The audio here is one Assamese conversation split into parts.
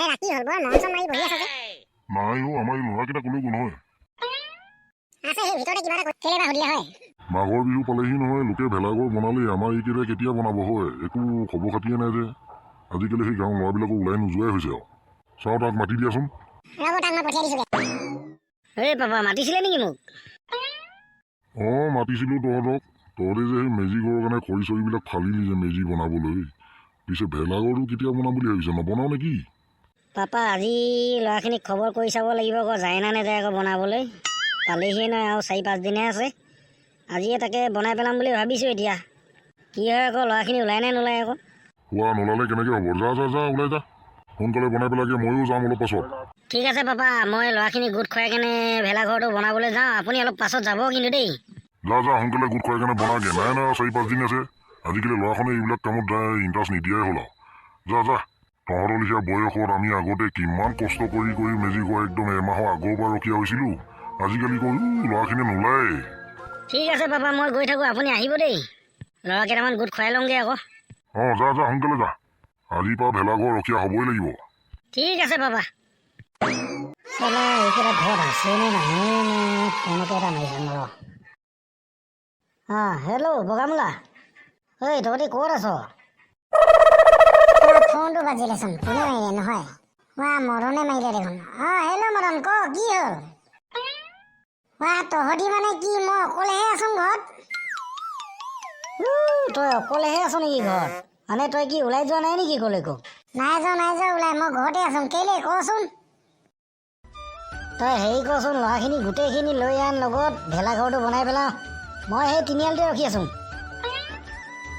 হেৰা, কি হ'ল? বৰ মন চন মাৰি বহি আছ যে। নাই অ', আমাৰ এই ল'ৰাকেইটা ক'লৈ গ'ল হয়? আছে, সেই ভিতৰতে কিবা এটা কেলে বা সুধিলে হয়? মাঘৰ বিহু পালেহি নহয়, লোকে ভেলাঘৰ বনালেই, আমাৰ এইকেইটাই কেতিয়া বনাব হয়? একো খবৰ খাতিয়ে নাই যে। আজিকালি সেই গাঁৱৰ ল'ৰাবিলাকো ওলাই নোযোৱাই হৈছে আৰু। চাওঁ, তাক মাতি দিয়াচোন। ৰ'ব, তাক মই পঠিয়াই দিছোগে। এই পাপা, মাতিছিলে নেকি মোক? অঁ, মাতিছিলোঁ তহঁতক। তহঁতে যে সেই মেজি ঘৰৰ কাৰণে খৰি চৰিবিলাক ফালিলি যে মেজি বনাবলৈ, পিছে ভেলাঘৰটো কেতিয়া বনাম বুলি ভাবিছ? নবনাও নেকি? পাপা, আজি ল'ৰাখিনিক খবৰ কৰি চাব লাগিব আকৌ, যায় না নাযায় আকৌ বনাবলৈ। পালেহিয়ে নহয়, আৰু 4-5 দিনহে আছে। আজিয়ে তাকে বনাই পেলাম বুলি ভাবিছোঁ। এতিয়া কি হয় আকৌ, ল'ৰাখিনি ওলাই নে নোলায় আকৌ। হোৱা, নোলালে কেনেকৈ হ'ব? যা যা যা, ওলাই যা, সোনকালে বনাই পেলাগে। ময়ো যাম অলপ পাছত। ঠিক আছে পাপা, মই ল'ৰাখিনি গোট খুৱাই কেনে ভেলাঘৰটো বনাবলৈ যাওঁ। আপুনি অলপ পাছত যাব কিন্তু দেই। যা যা, সোনকালে গোট খুৱাই কেনে বনাগে। নাই নাই, 4-5 দিন আছে। আজিকালি ল'ৰাখনে এইবিলাক কামত ইণ্টাৰেষ্ট নিদিয়াই হ'ল আৰু। যা যা। তহঁতৰ লেখীয়া বয়সত আমি আগতে কিমান কষ্ট কৰি কৰি মেজি ঘৰ একদম এমাহৰ আগৰ পৰা ৰখীয়া হৈছিলোঁ। আজিকালি কওঁ ল'ৰাখিনি নোলায়। ঠিক আছে পাপা, মই গৈ থাকোঁ, আপুনি আহিব দেই। ল'ৰা কেইটামান গোট খুৱাই লওঁগৈ আকৌ। অঁ, যা যা, সোনকালে যা। আজিৰ পৰা ভেলাঘৰ ৰখীয়া হ'বই লাগিব। ঠিক আছে পাপা। চালা, এইকেইটা ঘৰত আছে নে নাহে নে? ফোনতে এটা মাৰিছে ৰ। অঁ, হেল্ল' বগামোলা, ঐ, তহঁতি ক'ত আছ? তোৰ ফোনটো বাজিলেচোন, কোনে মাৰিলে নহয়? ৱা, মদনে মাৰিলে দেখোন। অঁ, হেল্ল' মদন, ক, কি হ'ল? ৱা, তহঁতি মানে কি মই অকলেহে আছোং ঘৰত। তই অকলেহে আছ নেকি ঘৰত? মানে তই কি ওলাই যোৱা নাই নেকি ক'লৈকো? নাই যোৱা, নাই যোৱা ওলাই, মই ঘৰতে আছোং। কেলে কচোন? তই হেৰি কৰচোন, ল'ৰাখিনি গোটেইখিনি লৈ আন লগত, ভেলাঘৰটো বনাই পেলাওঁ। মই সেই তিনিআলিতে ৰখি আছোঁ।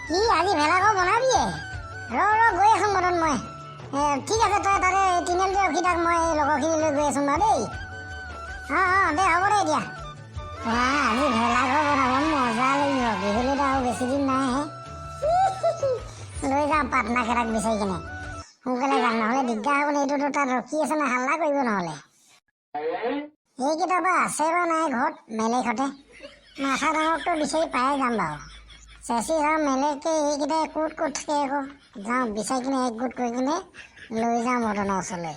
কি, আজি ভেলাঘৰ বনাবিয়ে? ৰ ৰ, গৈ আছোং মদন মই। ঠিক আছে, তই তাতে তিনিআলিতে ৰখি থাক, মই এই লগৰখিনি লৈ গৈ আছোং বাৰু দেই। অঁ অঁ দে, হ'ব দে এতিয়া। ৱা, আজি ভেলাঘৰ বনাব মজা লাগিব। বিহুলৈতো আৰু বেছি দিন নাইহে। লৈ যাওঁ পাটনাৰকেইটাক বিচাৰি কিনে। সোনকালে যাম, নহ'লে দিগদাৰ হ'ব। এইটোতো তাত ৰখি আছে না, হাল্লা কৰিব নহ'লে। এইকেইটা বা আছে বা নাই ঘৰত। মেলেকহঁতে মাথা ডাঙৰকতো বিচাৰি পাই যাম বাৰু। চেচি যাওঁ, মেলেকে এইকেইটাই ক'ত ক'ত থাকে আকৌ। যাওঁ, বিচাৰি কিনে একগোট কৰি কিনে লৈ যাওঁ মদনৰ ওচৰলৈ।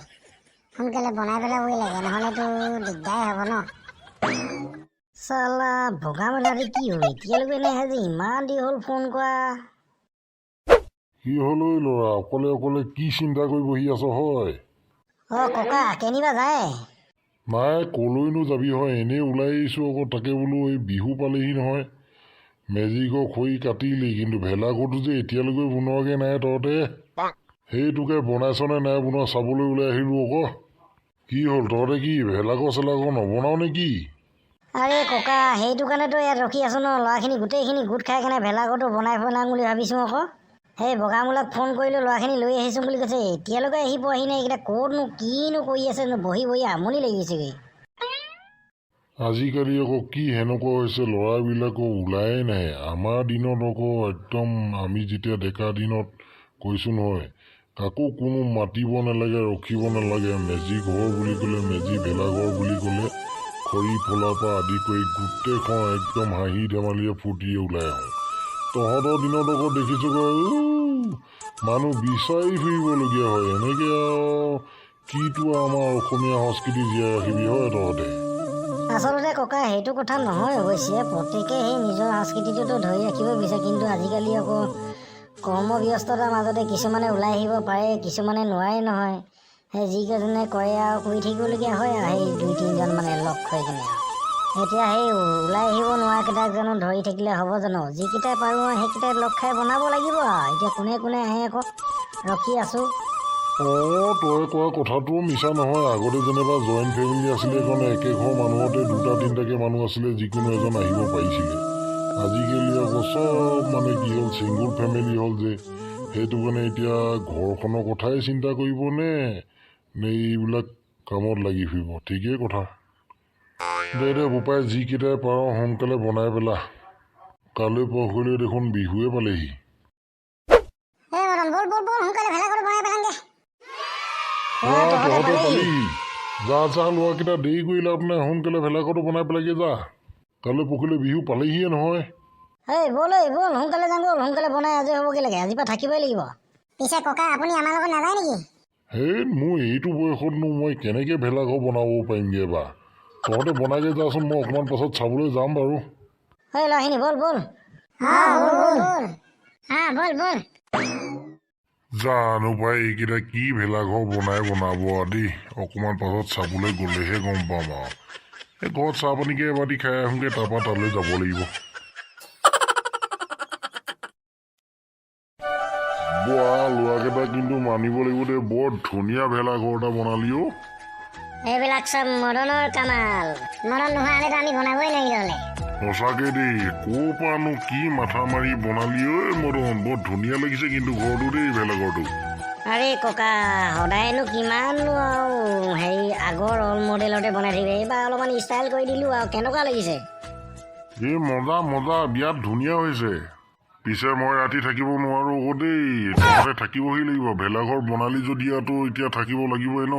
সোনকালে বনাই পেলাবই লাগে, নহ'লেতো দিগদাৰে হ'ব ন। চালা, বগামোলাটো কি হ'ল? এতিয়ালৈকে নাহে যে, ইমান দেৰি হ'ল ফোন কৰা। কি হ'ল ঐ ল'ৰা, অকলে অকলে কি চিন্তা কৰি বহি আছ হয়? অঁ ককা, কেনিবা যায়? নাই, ক'লৈনো যাবি হয়, এনেই ওলাই আহিছোঁ আকৌ। তাকে বোলো, এই বিহু পালেহি নহয়, মেজিঘৰ খৰি কাটিলি, কিন্তু ভেলাঘৰটো যে এতিয়ালৈকে বনোৱাগৈ নাই তহঁতে, সেইটোকে বনাইছনে নাই বনোৱা চাবলৈ ওলাই আহিলোঁ আকৌ। কি হ'ল, তহঁতে কি ভেলাঘৰ চেলাঘৰ নবনাও নে কি? আৰে ককা, সেইটো কাৰণেতো ইয়াত ৰখি আছোঁ ন। ল'ৰাখিনি গোটেইখিনি গোট খাই কেনে ভেলাঘৰটো বনাই পেলাম বুলি ভাবিছোঁ আকৌ। সেই বগামোলাক ফোন কৰিলোঁ, ল'ৰাখিনি লৈ আহিছোঁ বুলি কৈছে। এতিয়ালৈকে আহি পোৱাহি নাই। এইকেইটা ক'তনো কিনো কৰি আছে, বহি বহি আমনি লাগি গৈছেগৈ। আজিকালি আকৌ কি সেনেকুৱা হৈছে, ল'ৰাবিলাকো ওলাই নাহে। আমাৰ দিনত আকৌ একদম, আমি যেতিয়া ডেকা দিনত, কৈছোঁ নহয়, কাকো কোনো মাতিব নালাগে, ৰখিব নালাগে। মেজি ঘৰ বুলি ক'লে, মেজি ভেলাঘৰ বুলি ক'লে খৰি ফলাৰ পৰা আদি কৰি গোটেইখন একদম হাঁহি ধেমালিৰে ফূৰ্তিৰে ওলাই আহোঁ। তহঁতৰ দিনত আকৌ দেখিছোঁগৈ মানুহ বিচাৰি ফুৰিবলগীয়া হয়। এনেকৈ আৰু কিটো আমাৰ অসমীয়া সংস্কৃতি জীয়াই ৰাখিবি হয় তহঁতে? আচলতে ককা, সেইটো কথা নহয়। অৱশ্যে প্ৰত্যেকে সেই নিজৰ সংস্কৃতিটোতো ধৰি ৰাখিব বিচাৰে, কিন্তু আজিকালি আকৌ কৰ্মব্যস্ততাৰ মাজতে কিছুমানে ওলাই আহিব পাৰে, কিছুমানে নোৱাৰে নহয়। সেই যিকেইজনে কৰে আৰু কৰি থাকিবলগীয়া হয় আৰু সেই দুই তিনিজন মানে লগ হৈ কিনে। আৰু এতিয়া সেই ওলাই আহিব নোৱাৰাকেইটাক জানো ধৰি থাকিলে হ'ব জানো? যিকেইটাই পাৰোঁ আৰু সেইকেইটাই লগ খাই বনাব লাগিব। আৰু এতিয়া কোনে কোনে আহে আকৌ, ৰখি আছোঁ। অঁ, তই কোৱা কথাটোও মিছা নহয়। আগতে যেনিবা জইণ্ট ফেমিলি আছিলে কাৰণে একে ঘৰ মানুহতে দুটা তিনিটাকে মানুহ আছিলে, যিকোনো এজন আহিব পাৰিছিলে। আজিকালি আকৌ চব মানে কি হ'ল, ছিংগুল ফেমিলি হ'ল যে, সেইটো কাৰণে এতিয়া ঘৰখনৰ কথাই চিন্তা কৰিব নে নে এইবিলাক কামত লাগি ফুৰিব? ঠিকেই কথা। দে দে বোপাই, যিকেইটাই পাৰ সোনকালে বনাই পেলা। কালৈ পৰহিলৈ দেখোন বিহুৱে পালেহি। এই মদন, ব'ল ব'ল ব'ল, সোনকালে ভেলাঘৰ বনাই পেলাংগে। অঁ, তহঁতে পালিহি। যা যা, ল'ৰাকেইটা, দেৰি কৰি লাভ নাই, সোনকালে ভেলাঘৰটো বনাই পেলাগে যা। কালৈ পৰহিলৈ বিহু পালেহিয়ে নহয়। এই ব'ল, ঐ ব'ল, সোনকালে যাওঁ ব'ল। সোনকালে বনাই আজৰি হ'বগৈ লাগে। আজিৰ পৰা থাকিবই লাগিব। পিছে ককা, আপুনি আমাৰ লগত নাযায় নেকি? সেই মোৰ এইটো বয়সতনো মই কেনেকৈ ভেলাঘৰ বনাব পাৰিমগৈ বা? তহঁতে বনাইগৈ যাচোন, মই অকণমান পাছত চাবলৈ যাম বাৰু। ঐ ল'ৰাখিনি, ব'ল ব'ল। অঁ, ব'ল ব'ল। অঁ, ব'ল ব'ল। জানো পাই এইকেইটা কি ভেলাঘৰ বনাই বনাব আৰু দেই। অকণমান পাছত চাবলৈ গ'লেহে গম পাম আৰু। এই ঘৰত চাহ পানীকে এবাতি খাই আহোঁগৈ, তাৰপৰা তালৈ যাব লাগিব। বোৱা ল'ৰাকেইটা কিন্তু মানিব লাগিব দেই, বৰ ধুনীয়া ভেলাঘৰ এটা বনালি অ'। এইবিলাক চব মদনৰ কামাল। মদন নোহোৱা হ'লেতো আমি বনাবই নোৱাৰিলো হ'লে। সঁচাকে দেই, ক'ৰ পৰানো কি মাথা মাৰি বনালি ঐ মদন, বৰ ধুনীয়া লাগিছে কিন্তু ঘৰটো দেই, ভেলাঘৰটো। আৰে ককা, সদায়নো কিমাননো আৰু হেৰি আগৰ অল মডেলতে বনাই থাকিবে? এইবাৰ অলপমান ষ্টাইল কৰি দিলোঁ আৰু। কেনেকুৱা লাগিছে? এই মজা মজা, বিৰাট ধুনীয়া হৈছে। পিছে মই ৰাতি থাকিব নোৱাৰো আকৌ দেই, তহঁতে থাকিবহি লাগিব। ভেলাঘৰ বনালি যদি আৰু এতিয়া থাকিব লাগিবই ন।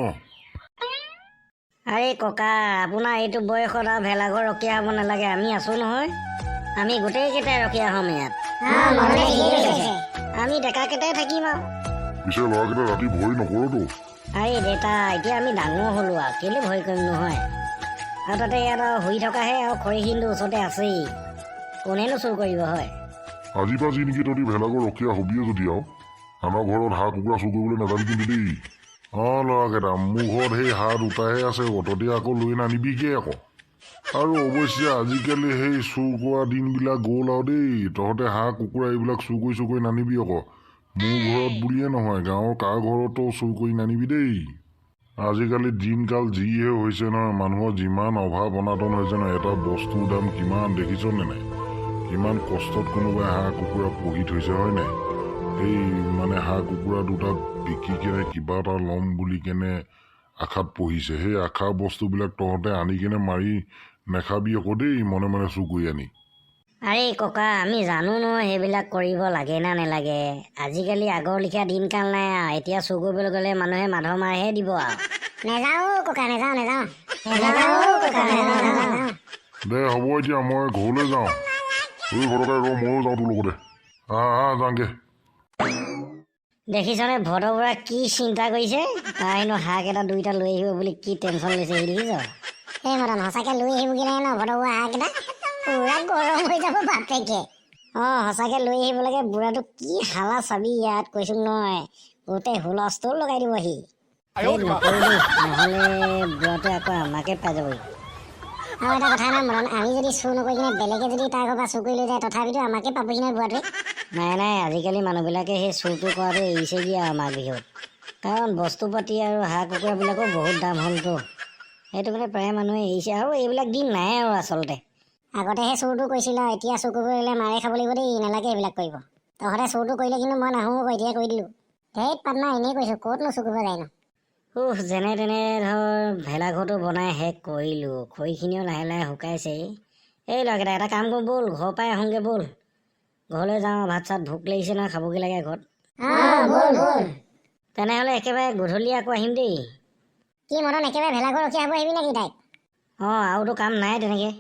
আৰে ককা, আপোনাৰ এইটো বয়সত আৰু ভেলাঘৰ ৰখীয়া হ'ব নালাগে। আমি আছোঁ নহয়, আমি গোটেইকেইটাই ৰখীয়া হ'ম ইয়াত। অঁ, মদনে ঠিকেই কৈছে। আমি ডেকাকেইটাই থাকিম আৰু। পিছে ল'ৰাকেইটা ৰাতি ভয় নকৰতো? আৰে দেউতা, এতিয়া আমি ডাঙৰ হ'লো আৰু কেলৈ ভয় কৰিম নহয়? আৰু তাতে ইয়াত আৰু শুই থকাহে আৰু, খৰিখিনিতো ওচৰতে আছেই, কোনেনো চুৰ কৰিব হয়? আজিৰ পৰা যি নেকি তহঁতি ভেলাঘৰ ৰখীয়া হবিয়ে যদি আৰু আমাৰ ঘৰত হাঁহ কুকুৰা চুৰ কৰিবলৈ নাযাবি কিন্তু দেই। অঁ ল'ৰাকেইটা, মোৰ ঘৰত সেই হাঁহ দুটাহে আছে, তহঁতি আকৌ লৈ নানিবিগৈ আকৌ। আৰু অৱশ্যে আজিকালি সেই চুৰ কৰা দিনবিলাক গ'ল আৰু দেই। তহঁতে হাঁহ কুকুৰা এইবিলাক চুৰ কৰি চুৰ কৰি নানিবি আকৌ। মোৰ ঘৰত বুলিয়ে নহয়, গাঁৱৰ কাৰ ঘৰতো চুৰ কৰি নানিবি দেই। আজিকালি দিনকাল যিহে হৈছে নহয়, মানুহৰ যিমান অভাৱ অনাটন হৈছে নহয়, এটা বস্তুৰ দাম কিমান দেখিছনে নাই? কিমান কষ্টত কোনোবাই হাঁহ কুকুৰা পুহি থৈছে হয় নাই? এই মানে হাঁহ কুকুৰা দুটা বিকি কেনে কিবা এটা ল'ম বুলি কেনে আশাত পুহিছে। সেই আশা বস্তুবিলাক তহঁতে আনি কেনে মাৰি নাখাবি আকৌ দেই, মনে মনে চুৰ কৰি আনি। আৰে ককা, আমি জানো নহয় সেইবিলাক কৰিব লাগে না নেলাগে। আজিকালি আগৰ লিখীয়া দিনকাল নাই আৰু। এতিয়া চুৰ কৰিবলৈ গ'লে মানুহে মাধ মাৰহে দিব আৰু। নেযাওঁ ককা, নেযাওঁ নেযাওঁ নেযাওঁ ককা, নেযাওঁ নেযাওঁ। দে হ'ব, এতিয়া মই ঘৰলৈ যাওঁ। ঐ ঘৰতে ৰ, ময়ো যাওঁ তোৰ লগতে। আহ আহ, যাওঁগে। দেখিছনে ভদবৰা কি চিন্তা কৰিছে? তাৰ হেনো হাঁহ এটা দুইটা লৈ আহিব বুলি কি টেনশ্যন লৈছে সি, দেখিছ? এই মদন, সঁচাকে লৈ আহিবগৈ লাগে ন ভদবৰা হাঁহকেইটা? পুৰা গৰম হৈ যাব বাপেকে। অঁ, সঁচাকে লৈ আহিব লাগে। বুঢ়াটো কি হালা চাবি ইয়াত, কৈছো নহয়, গোটেই হুলস্থুল লগাই দিব সি। এই নকৰো দেই, নহ'লে বুঢ়াটোৱে আকৌ আমাকে পাই যাবহি। আৰু এটা কথা নহয় মদন, আমি যদি চুৰ নকৰি কিনে বেলেগে যদি তাৰ ঘৰৰ পৰা চুৰ কৰি লৈ যায়, তথাপিতো আমাকে পাবহি নহয় বুঢ়াটোৱে। নাই নাই, আজিকালি মানুহবিলাকে সেই চুৰটো কৰাটো এৰিছেগৈ আৰু মাঘ বিহুত। কাৰণ বস্তু পাতি আৰু হাঁহ কুকুৰাবিলাকো বহুত দাম হ'লতো, সেইটো কাৰণে প্ৰায় মানুহে এৰিছে আৰু। এইবিলাক দিন নাই আৰু আচলতে। আগতেহে চুৰটো কৰিছিল আৰু এতিয়া চুৰ কৰিব গ'লে মাৰে খাব লাগিব দেই। নালাগে এইবিলাক কৰিব। তহঁতে চুৰটো কৰিলে কিন্তু মই নাহোঁ আকৌ, এতিয়াই কৈ দিলোঁ। ধেইত পাটনা, এনেই কৈছোঁ, ক'তনো চুৰ কৰিব যায়নো? উফ, যেনে তেনে ধৰ ভেলাঘৰটো বনাই শেষ কৰিলোঁ। খৰিখিনিও লাহে লাহে শুকাইছেই। এই ল'ৰাকেইটা, এটা কাম কৰোঁ ব'ল, ঘৰৰ পৰাই আহোঁগৈ ব'ল। ঘৰলৈ যাওঁ, ভাত চাত ভোক লাগিছে নহয়, খাবগৈ লাগে ঘৰত। অঁ, ব'ল ব'ল। তেনেহ'লে একেবাৰে গধূলি আকৌ আহিম দেই। কি মদন, একেবাৰে ভেলাঘৰ ৰখীয়া হ'ব আহিবি নেকি তাইক? অঁ, আৰুতো কাম নাই তেনেকৈ।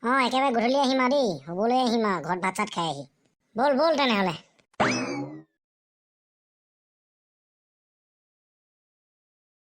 অঁ, একেবাৰে গধূলি আহিম আৰু দেই, হ'বলৈ আহিম আৰু ঘৰত ভাত চাত খাই আহি। ব'ল ব'ল তেনেহ'লে।